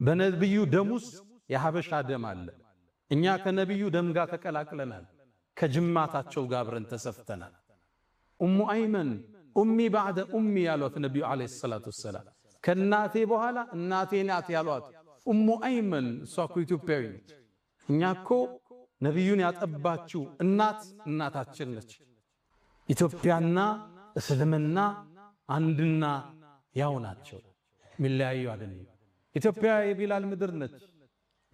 በነቢዩ ደም ውስጥ የሀበሻ ደም አለ። እኛ ከነቢዩ ደም ጋር ተቀላቅለናል። ከጅማታቸው ጋር አብረን ተሰፍተናል። ኡሙ አይመን أمي بعد أمي ያሏት ነቢዩ عليه الصلاة والسلام፣ ከእናቴ በኋላ እናቴ ናት ያሏት ኡሙ አይመን፣ እሷ እኮ ኢትዮጵያዊ ነች። እኛ እኮ ነቢዩን ያጠባችው እናት እናታችን ነች። ኢትዮጵያና እስልምና አንድና ያው ናቸው፣ የሚለያዩ አይደለም። ኢትዮጵያ የቢላል ምድር ነች።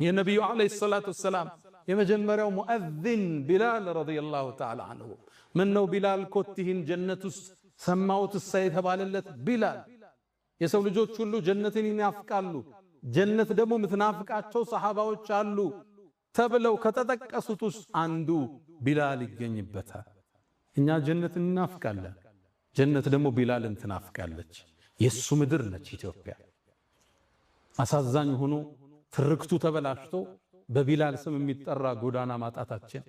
የነቢዩ عليه الصلاة والسلام የመጀመሪያው ሙአዚን ቢላል رضي الله تعالى عنه፣ ምን ነው ቢላል ኮቲህን ጀነት ውስጥ ሰማሁት እሳ የተባለለት ቢላል። የሰው ልጆች ሁሉ ጀነትን ይናፍቃሉ፣ ጀነት ደግሞ የምትናፍቃቸው ሰሃባዎች አሉ ተብለው ከተጠቀሱት ውስጥ አንዱ ቢላል ይገኝበታል። እኛ ጀነትን እናፍቃለን፣ ጀነት ደግሞ ቢላልን ትናፍቃለች። የሱ ምድር ነች ኢትዮጵያ። አሳዛኝ ሆኖ ትርክቱ ተበላሽቶ በቢላል ስም የሚጠራ ጎዳና ማጣታችን፣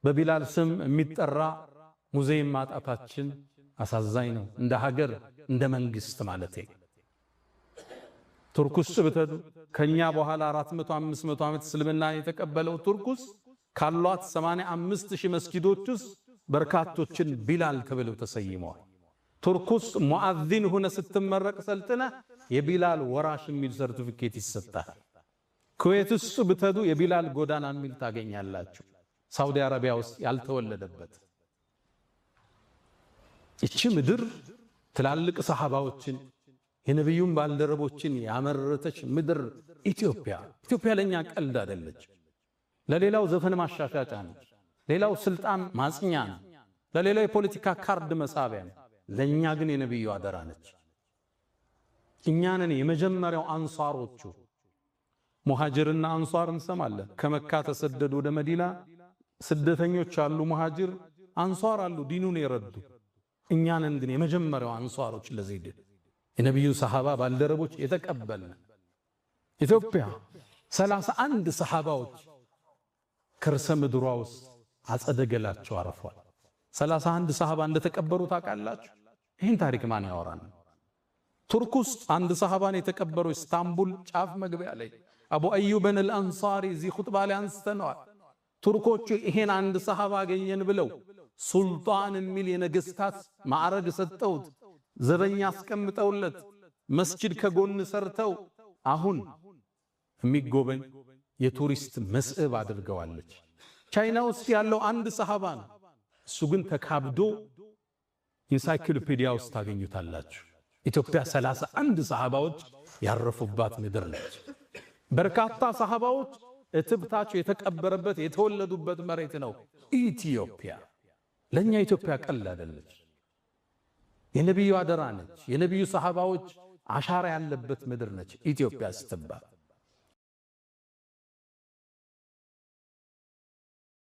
በቢላል ስም የሚጠራ ሙዚየም ማጣታችን አሳዛኝ ነው። እንደ ሀገር፣ እንደ መንግስት ማለቴ። ቱርክ ውስጥ ብትሄዱ ከኛ በኋላ 400 500 ዓመት እስልምና የተቀበለው ቱርክ ውስጥ ካሏት 85 ሺህ መስጊዶች ውስጥ በርካቶችን ቢላል ተብለው ተሰይመዋል። ቱርክ ውስጥ ሙአዚን ሆነ ስትመረቅ ሰልጥነ የቢላል ወራሽ የሚል ሰርቲፊኬት ይሰጣል። ኩዌት ውስጥ ብትሄዱ የቢላል ጎዳና የሚል ታገኛላችሁ። ሳውዲ አረቢያ ውስጥ ያልተወለደበት። እቺ ምድር ትላልቅ ሰሃባዎችን፣ የነቢዩን ባልደረቦችን ያመረተች ምድር ኢትዮጵያ። ኢትዮጵያ ለኛ ቀልድ አይደለች። ለሌላው ዘፈን ማሻሻጫ ነች። ሌላው ስልጣን ማጽኛ ነው። ለሌላው የፖለቲካ ካርድ መሳቢያ ነው። ለኛ ግን የነቢዩ አደራ ነች። እኛንን የመጀመሪያው አንሷሮቹ። ሙሃጅርና አንሷር እንሰማለን። ከመካ ተሰደዱ ወደ መዲና ስደተኞች አሉ፣ ሙሃጅር አንሷር አሉ፣ ዲኑን የረዱ። እኛንን ግን የመጀመሪያው አንሷሮች፣ ለዚህ ዲን የነቢዩ ሰሃባ ባልደረቦች የተቀበልን። ኢትዮጵያ 31 ሰሃባዎች ከርሰ ምድሯ ውስጥ አጸደ ገላቸው አርፏል። 31 ሰሃባ እንደተቀበሩ ታውቃላችሁ? ይህን ታሪክ ማን ያወራል? ቱርክ ውስጥ አንድ ሰሃባን የተቀበሩ፣ ኢስታንቡል ጫፍ መግቢያ ላይ፣ አቡ አዩበን አልአንሳሪ፣ እዚህ ኹጥባ ላይ አንስተነዋል። ቱርኮቹ ይሄን አንድ ሰሃባ አገኘን ብለው ሱልጣን የሚል የነገስታት ማዕረግ ሰጠውት፣ ዘበኛ አስቀምጠውለት፣ መስጂድ ከጎን ሰርተው አሁን የሚጎበኝ የቱሪስት መስህብ አድርገዋለች። ቻይና ውስጥ ያለው አንድ ሰሃባ ነው። እሱ ግን ተካብዶ ኢንሳይክሎፔዲያ ውስጥ ታገኙታላችሁ። ኢትዮጵያ 31 ሰሃባዎች ያረፉባት ምድር ነች። በርካታ ሰሃባዎች እትብታቸው የተቀበረበት፣ የተወለዱበት መሬት ነው ኢትዮጵያ። ለኛ ኢትዮጵያ ቀላል አይደለች። የነቢዩ አደራ ነች። የነቢዩ ሰሃባዎች አሻራ ያለበት ምድር ነች ኢትዮጵያ ስትባል።